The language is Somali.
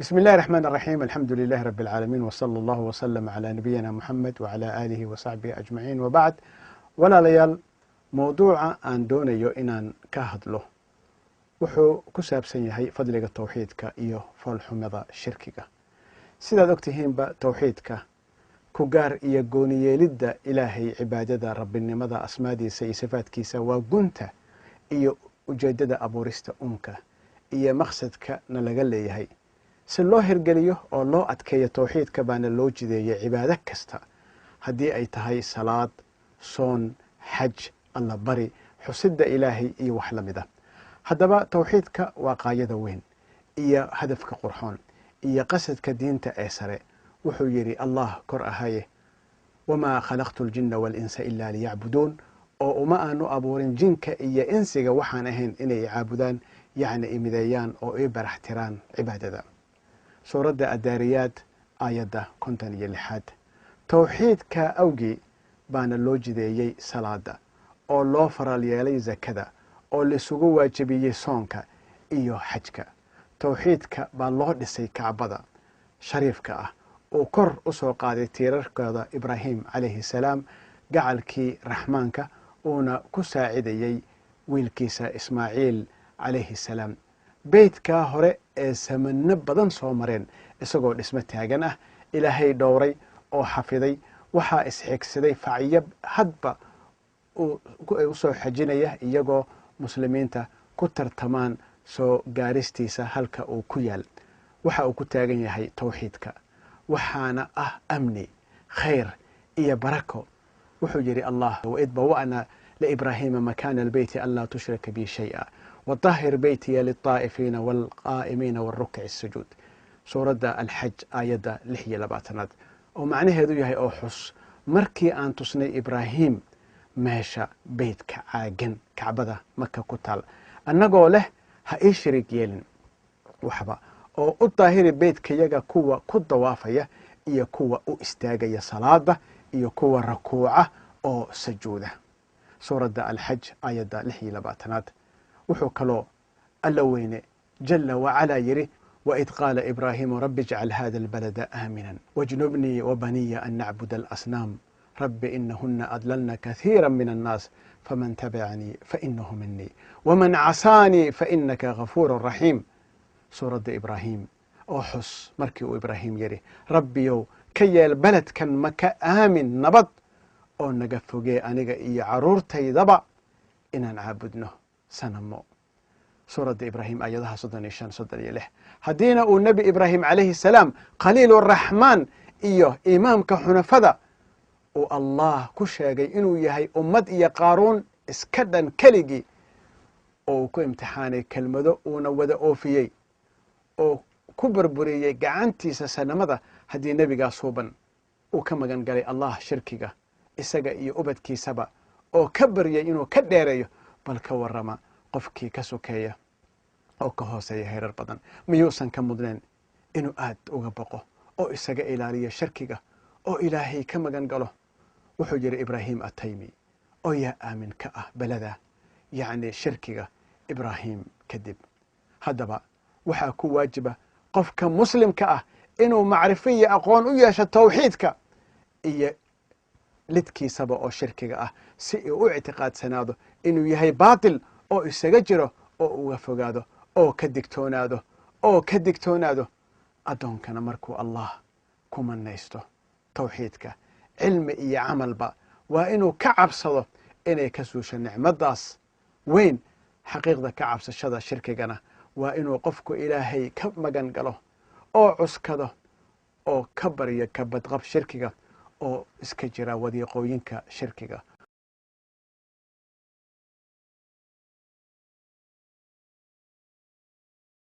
Bismi illahi raxmaan raxiim, alxamdu lilahi rabi alcaalamiin, wsala allahu wasalam calaa nabiyina Muxamed wacalaa aalihi wa saxbihi ajmaciin, wabacd. Walaalayaal, mowduuca aan doonayo inaan ka hadlo wuxuu ku saabsan yahay fadliga towxiidka iyo foolxumada shirkiga. Sidaad ogtihiinba, towxiidka ku gaar iyo gooniyeelidda Ilaahay cibaadada, rabbinimada, asmaadiisa iyo sifaadkiisa waa gunta iyo ujeeddada abuurista uunka iyo maqsadka na laga leeyahay. Si loo hirgeliyo oo loo adkeeyo towxiidka baana loo jideeyay cibaado kasta, haddii ay tahay salaad, soon, xaj, alla bari, xusidda Ilaahay iyo wax la mid a. Haddaba towxiidka waa qaayada weyn iyo hadafka qurxoon iyo qasadka diinta ee sare. Wuxuu yidhi Allah kor ahaye: "Wamaa khalaqtu aljina waalinsa ila liyacbuduun", oo uma aanu abuurin jinka iyo insiga waxaan ahayn inay caabudaan, yacni imideeyaan oo ii barax tiraan cibaadada. Suuradda Addaariyaad, aayadda 56aad. Towxiidka awgii baana loo jideeyey salaada, oo loo faral yeelay zakada, oo laisugu waajibiyey soonka iyo xajka. Towxiidka baa loo dhisay Kacbada shariifka ah, uu kor u soo qaaday tiirarkooda Ibraahim calayhi salaam, gacalkii Raxmaanka, uuna ku saacidayey wiilkiisa Ismaaciil calayhi salaam. Beytkaa hore ee samano badan soo mareen isagoo dhismo taagan ah, Ilaahay dhowray oo xafiday. Waxaa isxigsaday facyo hadba u soo xajinaya, iyagoo muslimiinta ku tartamaan soo gaaristiisa halka uu ku yaal. Waxa uu ku taagan yahay towxiidka, waxaana ah amni, khayr iyo barako. Wuxuu yidhi Allah: "Waid bawa'naa liibraahiima makaana albeyti anlaa tushrika bi shay'a wadahir beytiya lilطaa'ifiina waalqaa'imiina wاlrukci الsujuud", suuradda Alxaj, aayadda 26aad, oo macnaheedu yahay: oo xus markii aan tusnay Ibraahim meesha beytka caagan, Kacbada Maka ku taal, annagoo leh: ha ii shariig yeelin waxba, oo u daahiri beytkayaga kuwa ku dawaafaya iyo kuwa u istaagaya salaada iyo kuwa rakuuca oo sajuuda. Suuradda Alxaj, aayadda 26aad. Wuxuu kaloo Alla weyne jala wacalaa yidhi: "Waid qaala Ibraahiimu rabbi ijcal hada albalada aamina wajnubnii wabaniya an nacbuda alasnaam rabbi inahuna adlalna kahiira min annaas faman tabicanii fainahu minii waman casaanii fainaka gafuuru raxiim", suuradda Ibraahim. Oo xus markii uu Ibraahim yidhi: Rabbiyow, ka yeel beledkan Maka aamin, nabad, oo naga fogee aniga iyo caruurtaydaba inaan caabudno sanamo. Suuradda Ibraahim, aayadaha 35, 36. Haddiina uu Nebi Ibraahim calayhi salaam, khaliil raxmaan iyo imaamka xunafada, uu Allah ku sheegay inuu yahay ummad iyo qaaruun iska dhan keligii, oo uu ku imtixaanay kelmado uuna wada oofiyey oo ku burburiyey gacantiisa sanamada, haddii nebigaa suuban uu ka magan galay Allah shirkiga, isaga iyo ubadkiisaba, oo ka baryay inuu ka dheereeyo, bal ka warrama qofkii ka sokeeya oo ka hooseeya heerar badan? Miyuusan ka mudneen inuu aad uga boqo oo isaga ilaaliyo shirkiga oo Ilaahay ka magan galo? Wuxuu yidhi Ibraahim Ataymi: oo yaa aamin ka ah belada, yacni shirkiga, Ibraahim kadib? Haddaba waxaa ku waajiba qofka muslimka ah inuu macrifo iyo aqoon u yeesho towxiidka iyo lidkiisaba oo shirkiga ah, si uu u ictiqaadsanaado inuu yahay baatil, oo isaga jiro oo uga fogaado oo ka digtoonaado oo ka digtoonaado. Addoonkana markuu Allah ku manaysto towxiidka, cilmi iyo camalba, waa inuu ka cabsado inay ka suusho nicmadaas weyn. Xaqiiqda ka cabsashada shirkigana waa inuu qofku Ilaahay ka magan galo oo cuskado oo ka baryo ka badqab shirkiga, oo iska jira wadiiqooyinka shirkiga.